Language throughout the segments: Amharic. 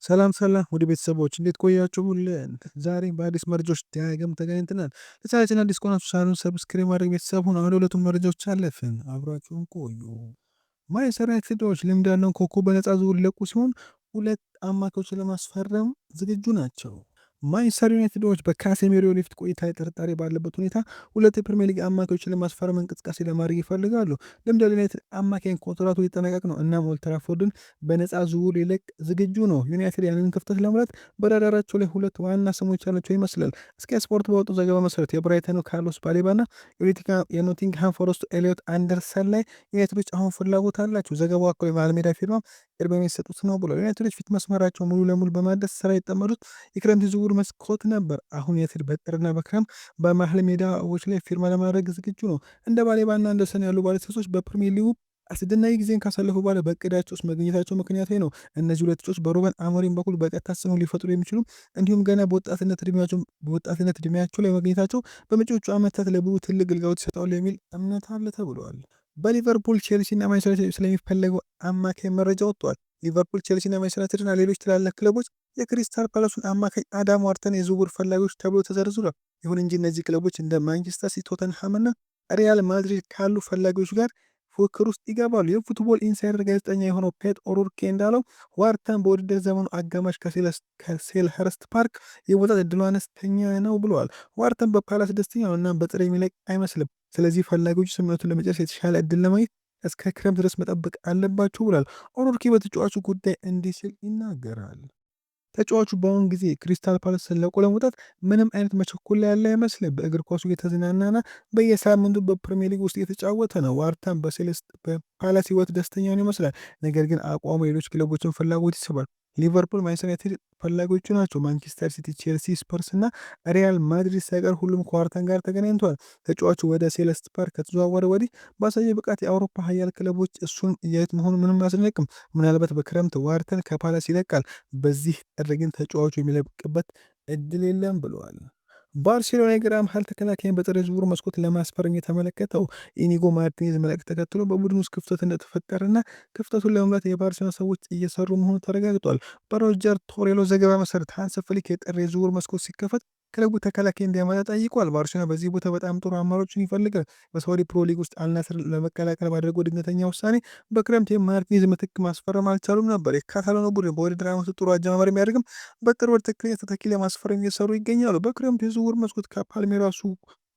ሰላም ሰላም ውድ ቤተሰቦች፣ እንዴት ቆያችሁልን? ዛሬ በአዲስ መረጃዎች ዳግም ተገናኝተናል። ለቻናላችን አዲስ ከሆናችሁ ቻናሉን subscribe ማድረግ ቤተሰብ ሁኑ። አሁን ሁለቱም መረጃዎች አለፍን፣ አብራችሁን ቆዩ። ማንቸስተር ዩናይትዶች ልምድ ያለውን ኮከብ በነፃ ዝውውር ሊለቁ ሲሆን ሁለት አማካዮችን ለማስፈረም ዝግጁ ናቸው። ማንቸስተር ዩናይትዶች በካሴሜሮ የወደፊት ቆይታ ጥርጣሬ ባለበት ሁኔታ ሁለት የፕሪሚየር ሊግ አማካዮችን ለማስፈረም እንቅስቃሴ ለማድረግ ይፈልጋሉ። ልምድ ያለው ዩናይትድ አማካኝ ኮንትራቱ ሊጠናቀቅ ነው፣ እናም ኦልድ ትራፎርድን በነፃ ዝውውር ሊለቅ ዝግጁ ነው። ዩናይትድ ያንን ክፍተት ለመሙላት በራዳራቸው ላይ ሁለት ዋና ስሞች ያላቸው ይመስላል። ስካይ ስፖርት ባወጡ ዘገባ መሰረት የብራይተኑ ካርሎስ ባሌባና የኖቲንግሃም ፎረስቱ ኤሊዮት አንደርሰን ላይ ዩናይትዶች አሁን ፍላጎት አላቸው። ዘገባው አክሎ የመሃል ሜዳ ፊርማ ቅድሚያ የሚሰጡት ነው ብሏል። ዩናይትዶች ፊት መስመራቸው ሙሉ ለሙሉ በማደስ ስራ የጠመዱት የክረምት ዝውውር መስኮት ነበር። አሁን ዩናይትድ በጥርና በክረምት በመሃል ሜዳዎች ላይ ፊርማ ለማድረግ ዝግጁ ነው። እንደ ባሌባና አንደርሰን ያሉ ባለተሰጦች በፕሪሚየር ሊጉ አስደናቂ ጊዜን ካሳለፉ በኋላ በእቅዳቸው ውስጥ መገኘታቸው ምክንያታዊ ነው። እነዚህ ሁለት ተጫዋቾች በሩበን አሞሪም በኩል በቀጥታ ተጽዕኖ ሊፈጥሩ የሚችሉ እንዲሁም ገና በወጣትነት እድሜያቸው ላይ መገኘታቸው በመጪዎቹ ዓመታት ለቡድኑ ትልቅ ግልጋሎት ይሰጣሉ የሚል እምነት አለ ተብሏል። በሊቨርፑል፣ ቼልሲ እና ማንቸስተር ዩናይትድ ስለሚፈለገው አማካይ መረጃ ወጥቷል። ሊቨርፑል፣ ቼልሲ እና ማንቸስተር ዩናይትድ እና ሌሎች ትላልቅ ክለቦች የክሪስታል ፓላሱን አማካይ አዳም ዋርተን የዝውውር ፈላጊዎች ተብሎ ተዘርዝሯል። ይሁን እንጂ እነዚህ ክለቦች እንደ ማንቸስተር ሲቲ፣ ቶተንሃም እና ሪያል ማድሪድ ካሉ ፈላጊዎች ጋር ፉክክር ውስጥ ይገባሉ። የፉትቦል ኢንሳይደር ጋዜጠኛ የሆነው ፔት ኦሩርኬ እንዳለው ዋርተን በውድድር ዘመኑ አጋማሽ ከሴልኸርስት ፓርክ የመውጣት እድሉ አነስተኛ ነው ብለዋል። ዋርተን በፓላስ ደስተኛ ነው እና በጥር የሚለቅ አይመስልም። ስለዚህ ፈላጊዎቹ ስምምነቱን ለመጨረስ የተሻለ እድል ለማግኘት እስከ ክረምት ድረስ መጠበቅ አለባቸው ብሏል። ኦሩርኬ በተጫዋቹ ጉዳይ እንዲህ ሲል ይናገራል። ተጫዋቹ በአሁን ጊዜ ክሪስታል ፓላስን ለቆ ለመውጣት ምንም አይነት መቸኮል ላይ ያለ አይመስልም። በእግር ኳሱ እየተዝናናና በየሳምንቱ በፕሪሚየር ሊግ ውስጥ እየተጫወተ ነው። ዋርተን በፓላስ ህይወት ደስተኛ ነው ይመስላል። ነገር ግን አቋሙ ሌሎች ክለቦችን ፍላጎት ይስባል። ሊቨርፑል፣ ማንቸስተር ዩናይትድ ፈላጊዎቹ ናቸው። ማንቸስተር ሲቲ፣ ቼልሲ፣ ስፐርስ እና ሪያል ማድሪድ ሳይቀር ሁሉም ከዋርተን ጋር ተገናኝተዋል። ተጫዋቹ ወደ ሴልኸርስት ፓርክ ከተዘዋወረ ወዲህ ባሳየ ብቃት የአውሮፓ ሀያል ክለቦች እሱን እያዩት መሆኑ ምንም አያስደንቅም። ምናልባት በክረምት ዋርተን ከፓላስ ይለቃል። በዚህ ጥር ግን ተጫዋቹ የሚለቅበት እድል የለም ብለዋል። ባርሴሎና የግራ መሃል ተከላካይን በጥር የዝውውር መስኮት ለማስፈረም የተመለከተው ኢኒጎ ማርቲኔዝ መልቀቅ ተከትሎ በቡድን ውስጥ ክፍተት እንደተፈጠረና ክፍተቱን ለመሙላት የባርሴሎና ሰዎች እየሰሩ መሆኑ ተረጋግጧል። በሮጀር ቶሬሎ ዘገባ መሰረት ሃንስ ፍሊክ የጥር የዝውውር መስኮት ሲከፈት ክለቡ ተከላካይ እንዲያመጣ ጠይቋል። ባርሴሎና በዚህ ቦታ በጣም ጥሩ አማራጮችን ይፈልጋል። በሳውዲ ፕሮ ሊግ ውስጥ አልናስር ለመቀላቀል ባደረገው ድንገተኛ ውሳኔ በክረምት የማርቲኔዝ ምትክ ማስፈረም አልቻሉም ነበር። የካታሎኑ ቡድን በውድድር ዓመቱ ጥሩ አጀማመር የሚያደርግም በጥር ወር ትክክለኛ ተተኪ ለማስፈረም እየሰሩ ይገኛሉ። በክረምቱ የዝውውር መስኮት ከፓልሜራሱ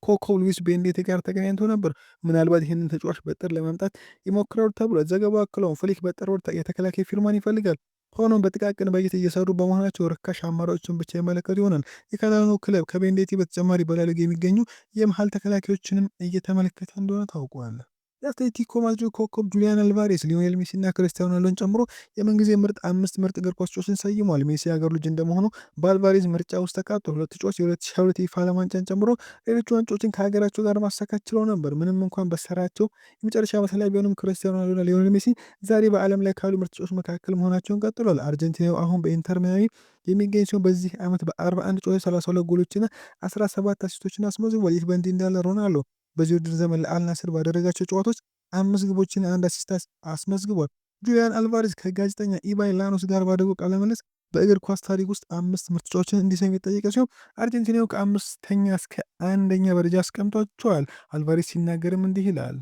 ኮከብ ሉዊስ ቤንዴቴ ጋር ተገናኝቶ ነበር። ምናልባት ይህንን ተጫዋች በጥር ለማምጣት ይሞክራሉ ተብሏል። ዘገባው አክለውም ፍሊክ በጥር ወር የተከላካይ ፊርማን ይፈልጋል። ሆኖም በጥቃቅን በጀት እየሰሩ በመሆናቸው ርካሽ አማራጮችን ብቻ ይመለከቱ ይሆናል። የካታላኑ ክለብ ከቤንዴቲ በተጨማሪ በላሊጋ የሚገኙ የመሃል ተከላካዮችንም እየተመለከተ እንደሆነ ታውቋል። የአትሌቲኮ ማድሪድ ኮከብ ጁሊያን አልቫሬስ ሊዮኔል ሜሲ እና ክርስቲያኖ ሮናልዶን ጨምሮ የምንጊዜ ምርጥ አምስት ምርጥ እግር ኳስ ተጫዋቾችን ሰይሟል። ሜሲ የሀገሩ ልጅ እንደመሆኑ በአልቫሬዝ ምርጫ ውስጥ ተካቷል። ሁለት ተጫዋች የ2022 የፊፋ ዓለም ዋንጫን ጨምሮ ሌሎች ዋንጫዎችን ከሀገራቸው ጋር ማሳካት ችለው ነበር። ምንም እንኳን በስራቸው የመጨረሻ ዓመት ላይ ቢሆንም ክርስቲያኖ ሮናልዶና ሊዮኔል ሜሲ ዛሬ በዓለም ላይ ካሉ ምርጥ ተጫዋቾች መካከል መሆናቸውን ቀጥሏል። አርጀንቲናው አሁን በኢንተር ሚያሚ የሚገኝ ሲሆን በዚህ ዓመት በ41 ጨዋታ 32 ጎሎችና 17 አሲስቶችን አስመዝግቧል። ይህ በእንዲህ እንዳለ ሮናልዶ በዚህ ውድድር ዘመን ለአልናስር ባደረጋቸው ጨዋታዎች አምስት ግቦችን አንድ assist አስመዝግቧል። ጁሊያን አልቫሬዝ ከጋዜጠኛ ኢባይ ላኖስ ጋር ባደረገው ቃለ ምልልስ በእግር ኳስ ታሪክ ውስጥ አምስት ምርጥ ተጫዋቾችን እንዲሰይም የጠየቀ ሲሆን አርጀንቲናው ከአምስተኛ እስከ አንደኛ ደረጃ አስቀምጧቸዋል። አልቫሬዝ ሲናገርም እንዲህ ይላል።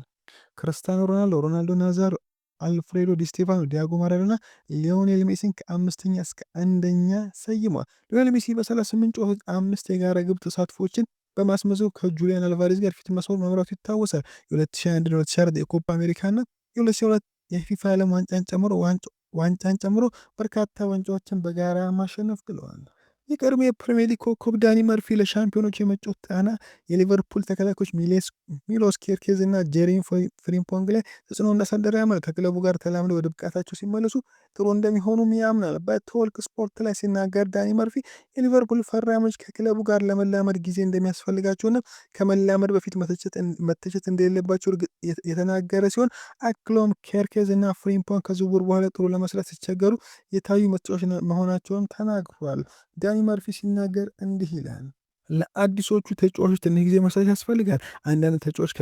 ክርስቲያኖ ሮናልዶ፣ ሮናልዶ ናዛር፣ አልፍሬዶ ዲስቴፋኖ፣ ዲያጎ ማራዶና ሊዮኔል ሜሲን ከአምስተኛ እስከ አንደኛ ሰይሟል። ሊዮኔል ሜሲ በ38 ጨዋታዎች አምስት የጋራ ግብ ተሳትፎችን በማስመዝገብ ከጁሊያን አልቫሬዝ ጋር ፊት መስመር መምራቱ ይታወሳል። የ2021 2024 የኮፓ አሜሪካና የ2022 የፊፋ ዓለም ዋንጫን ጨምሮ በርካታ ዋንጫዎችን በጋራ ማሸነፍ ችለዋል። የቀድሞ የፕሪሚየር ሊግ ኮከብ ዳኒ መርፊ ለሻምፒዮኖች የመጫወት ጫና የሊቨርፑል ተከላካዮች ሚሎስ ኬርኬዝ እና ጄሬሚ ፍሪምፖንግ ላይ ተጽዕኖ እንዳሳደረ ያምናል። ከክለቡ ጋር ተላምደው ወደ ብቃታቸው ሲመለሱ ጥሩ እንደሚሆኑም ያምናል። በቶልክ ስፖርት ላይ ሲናገር ዳኒ መርፊ የሊቨርፑል ፈራሚዎች ከክለቡ ጋር ለመላመድ ጊዜ እንደሚያስፈልጋቸውና ከመላመድ በፊት መተቸት እንደሌለባቸው የተናገረ ሲሆን አክሎም ኬርኬዝ እና ፍሪምፖንግ ከዝውውር በኋላ ጥሩ ለመስራት ሲቸገሩ የታዩ መጫወች መሆናቸውን ተናግሯል። ዳኒ መርፊ ሲናገር እንዲህ ይላል። ለአዲሶቹ ተጫዋቾች ትንሽ ጊዜ መስጠት ያስፈልጋል። አንዳንድ ተጫዋች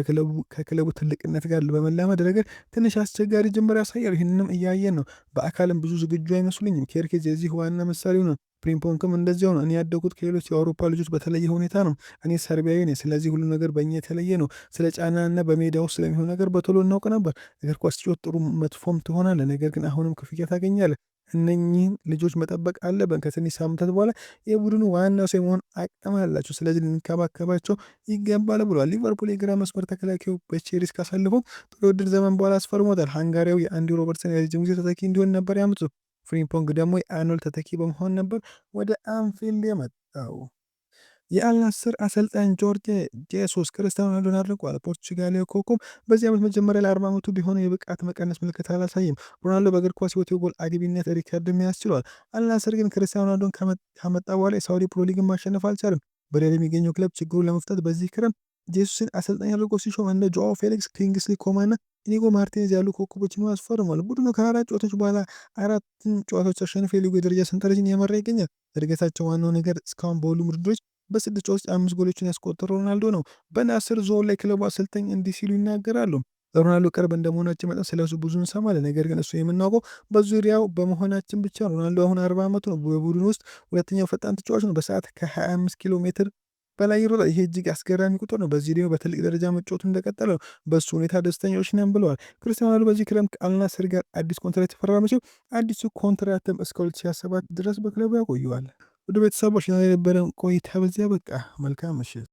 ከክለቡ ትልቅነት ጋር በመላመድ ረገድ ትንሽ አስቸጋሪ ጅምር ያሳያል። ይህንንም እያየን ነው። በአካልም ብዙ ዝግጁ አይመስሉኝም። ኬርኬዝ የዚህ ዋና ምሳሌው ነው። ፍሪምፖንግም እንደዚያው ነው። እኔ ያደጉት ከሌሎች የአውሮፓ ልጆች በተለየ ሁኔታ ነው። እኔ ሰርቢያዊ ነኝ። ስለዚህ ሁሉ ነገር በእኛ የተለየ ነው። ስለ ጫናና በሜዳ ውስጥ ስለሚሆን ነገር በቶሎ እናውቅ ነበር። እግር ኳስ ስትጫወት ጥሩ መጥፎም ትሆናለህ፣ ነገር ግን አሁንም ክፍያ ታገኛለህ። እነኚህን ልጆች መጠበቅ አለብን። ከትንሽ ሳምንታት በኋላ የቡድኑ ዋና ሰው የመሆን አቅም አላቸው። ስለዚህ ልንከባከባቸው ይገባል ብሏል። ሊቨርፑል የግራ መስመር ተከላካዩ በቼልሲ ካሳልፎ ጥሩ የውድድር ዘመን በኋላ አስፈርሞታል። ሃንጋሪያው የአንዲ ሮበርትሰን የረጅም ጊዜ ተተኪ እንዲሆን ነበር ያመጡት። ፍሪምፖንግ ደግሞ የአርኖልድ ተተኪ በመሆን ነበር ወደ አንፊልድ የመጣው። የአልናስር አሰልጣኝ ጆርጄ ጄሱስ ክርስቲያኖ ሮናልዶን አድንቋል። ፖርቹጋላዊ ኮከብ በዚህ ዓመት መጀመሪያ ለ40 ዓመቱ ቢሆን የብቃት መቀነስ ምልክት አላሳይም። ሮናልዶ በእግር ኳስ ሕይወት የጎል አግቢነት ሪከርድ ያስችሏል። አልናስር ግን ክርስቲያኖ ሮናልዶን ካመጣ በኋላ የሳውዲ ፕሮ ሊግን ማሸነፍ አልቻለም። በሪያድ የሚገኘው ክለብ ችግሩን ለመፍታት በዚህ ክረምት ጄሱስን አሰልጣኝ አድርጎ ሲሾም እንደ ጆአዎ ፌሊክስ፣ ኪንግስሊ ኮማን እና ኢኒጎ ማርቲኔዝ ያሉ ኮከቦችን አስፈርሟል። ቡድኑ ከአራት ጨዋታዎች በኋላ አራቱን ጨዋታዎች አሸንፎ የሊጉ የደረጃ ሰንጠረዥን እየመራ ይገኛል። እድገታቸው ዋናው ነገር እስካሁን በሁሉም ውድድሮች በስድስት ጨዋታዎች አምስት ጎሎችን ያስቆጠረው ሮናልዶ ነው። በናስር ዞን ላይ ክለቡ አሰልጣኝ እንዲህ ሲሉ ይናገራሉ። ሮናልዶ ቅርብ እንደመሆናችን መጠን ስለሱ ብዙ እንሰማለን። ነገር ግን እሱ የምናውቀው በዙሪያው በመሆናችን ብቻ ነው። ሮናልዶ አሁን 40 ዓመቱ ነው። በቡድን ውስጥ ሁለተኛው ፈጣን ተጫዋች ነው። በሰዓት ከ25 ኪሎ ሜትር በላይ ይሮጣል። ይሄ እጅግ አስገራሚ ቁጥር ነው። በዚህ ደግሞ በትልቅ ደረጃ መጫወቱ እንደቀጠለ ነው። በሱ ሁኔታ ደስተኞች ነን ብለዋል። ክርስቲያኖ ሮናልዶ በዚህ ክረምት ከአልናስር ጋር አዲስ ኮንትራት የተፈራረመ ሲሆን አዲሱ ኮንትራትም እስከ 2027 ድረስ በክለቡ ያቆየዋል። ወደ ቤተሰቦች የነበረን ቆይታ በዚያ በቃ። መልካም ምሽት።